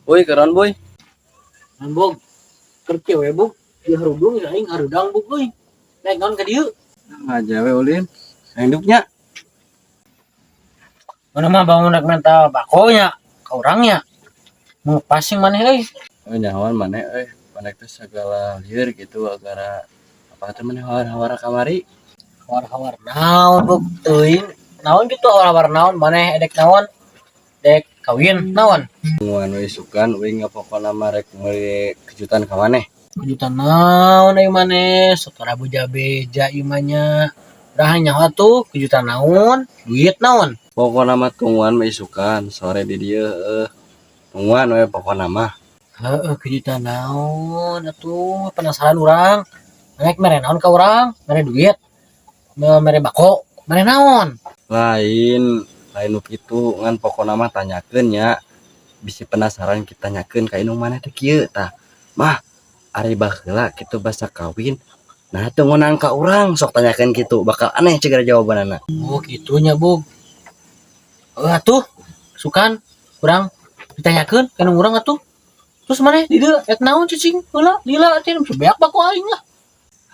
Boy, keren boy. Bog, kerja we bog. Dia harudung ya aing harudang bog euy. Naik naon ka dieu? Ngaja we ulin. Induknya. Mana mah bangun rek mental bakonya ka urangnya. Mau passing maneh euy. Oh, nyahoan maneh euy. Maneh teh segala lieur gitu agar apa teh maneh hawar-hawar kamari. Hawar-hawar naon bog teuing. Naon gitu hawar-hawar naon maneh edek naon? Dek kawin naon? Tungguan we isukan uing pokona mah rek meuli kejutan ka maneh. Kejutan naon euy maneh? Satora beja-beja ieu mah nya. Udah nyaho tuh kejutan naon? Duit naon? Pokona mah tungguan we isukan sore di dieu heueuh. Tungguan we pokona mah. Heeh, kejutan naon atuh penasaran urang. Maneh mere naon ka urang? Mere duit? Mere bako? Mere naon? Lain, lain nu kitu ngan pokona mah tanyakeun nya. Bisi penasaran kita tanyakeun ka indung maneh teh kieu tah. Mah, ari baheula kitu basa kawin. Nah, teu ngondang ka urang sok tanyakeun kitu bakal aneh cegera jawabanana. Oh, gitunya, Bog. Oh, atuh, sukan kurang ditanyakeun kana urang atuh. Terus maneh di dieu ek naon cicing heula lila teh bisa beak bako aing lah.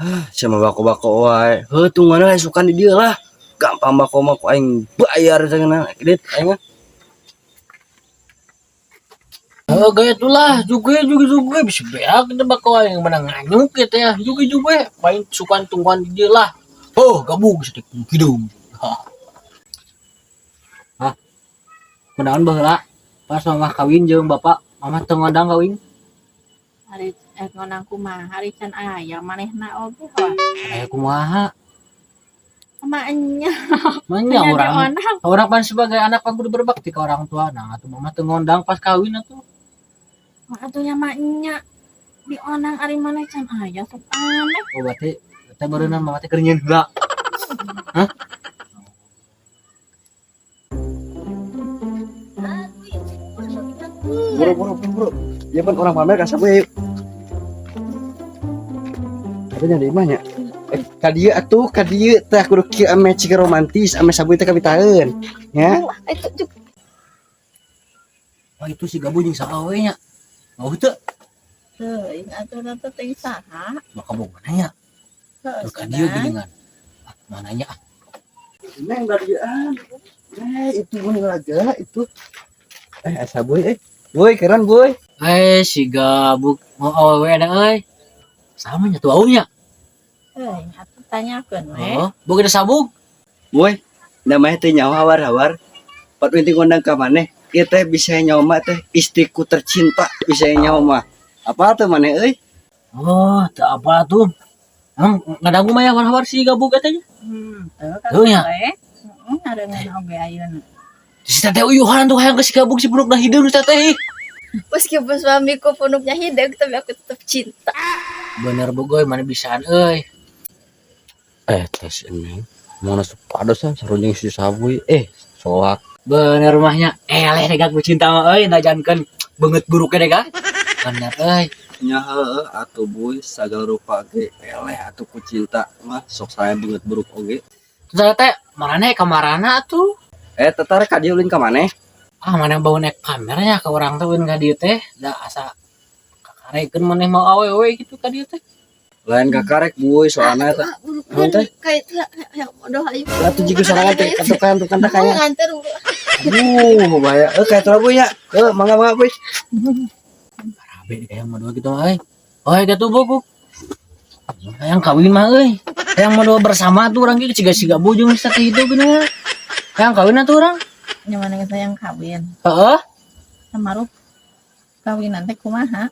Ah, sama bako-bako wae. Heuh, tungguan lah isukan di dieu lah. Gampang bako mah ku aing bayar cenah kredit aing mah. Oh, gaya itulah juga juga juga bisa beak itu bako aing mana nganyuk gitu ya juga juga paling sukan tungguan di dieu lah. Oh, gabung sedek hidung. Hah. Kunaon baheula pas mama kawin jeung bapak, mama teu ngondang kawin. Ari ngondang kumaha ari can aya manehna oge wah. Aya kumaha? Emangnya Manya nya orang diondang. Orang pan sebagai anak kan kudu berbakti ke orang tua. Nah, atuh mama teu ngondang pas kawin atuh. Mah atuh nya mah nya diondang ari maneh can aya sok aneh. Oh, berarti teh barunan mama teh keur nyieun heula. Hah? Buru buru buru buru. Ya pan orang pamer ka sabu yuk. Tapi nya di imah nya. Eh, ka dieu atuh, ka dieu teh kudu kieu ame ciga romantis, ame sabu teh kabitaeun. Ya. Itu juga. Oh, itu si Gabu jeung saha we nya? Oh, teu. Teuing atuh teh teh saha? Maka boga nanya. Heuh, Ka dieu geuningan. Ah, mananya ah. Neng dari. Eh, itu mun raga itu. Eh, asa boy eh. Boy, keren boy. Eh, si Gabu mau awewe ada euy. Sama nya tuh aunya. Teuing atuh tanyakeun we. Oh, boga ada sabuk. Boy, namanya teh nyawa hawar-hawar. Pat winting ngondang ka maneh, ieu teh bisa nyawa mah teh istriku tercinta bisa nyawa mah. Apa tuh maneh euy? Oh, teu apa tuh. Emang ngadangu mah ya hawar-hawar si Gabu katanya. Teu Teu nya. we. Heeh, ngadengeun oge ayeuna. Si teteh uyuhan tuh hayang ke si Gabung si punukna hideung si teteh. Meskipun suamiku punuknya hideung, tapi aku tetap cinta. Bener bogoy, mana bisaan euy. Eh, tes ini. Mau nasi padas sarunjing si sabuy. Eh, soak. Bener rumahnya. Eleh deh gak cinta mah euy, najankeun beungeut buruknya deh gak. Bener euy. Nya heueuh atuh boy sagala rupa ge eleh atuh ku cinta mah sok saya beungeut buruk oge. Terus teh marane ka marana atuh? Eh, tetar ka dieu ulin ka maneh? Ah, mana bau naik kameranya ke orang tuh ka dieu teh. Da asa kakarekeun maneh mau awewe gitu ka dieu teh. Lain kakarek boy soalna eta. Naon teh? Kayak itu yang bodoh ayo. Atuh jiga sorangan teh katukan tukang teh Mau kaya. nganter. Aduh, bahaya. Eh, kayak terlalu boy ya. Eh, mangga mangga boy. Rabe deh kayak mau dua gitu mah euy. Oh, gitu bogo. Yang kawin mah euy. Yang mau dua bersama tuh orang gitu siga-siga bojong satu itu gini. Yang kawin atuh orang. Nya mana geus hayang kawin. Heeh. Samarup kawinan teh kumaha?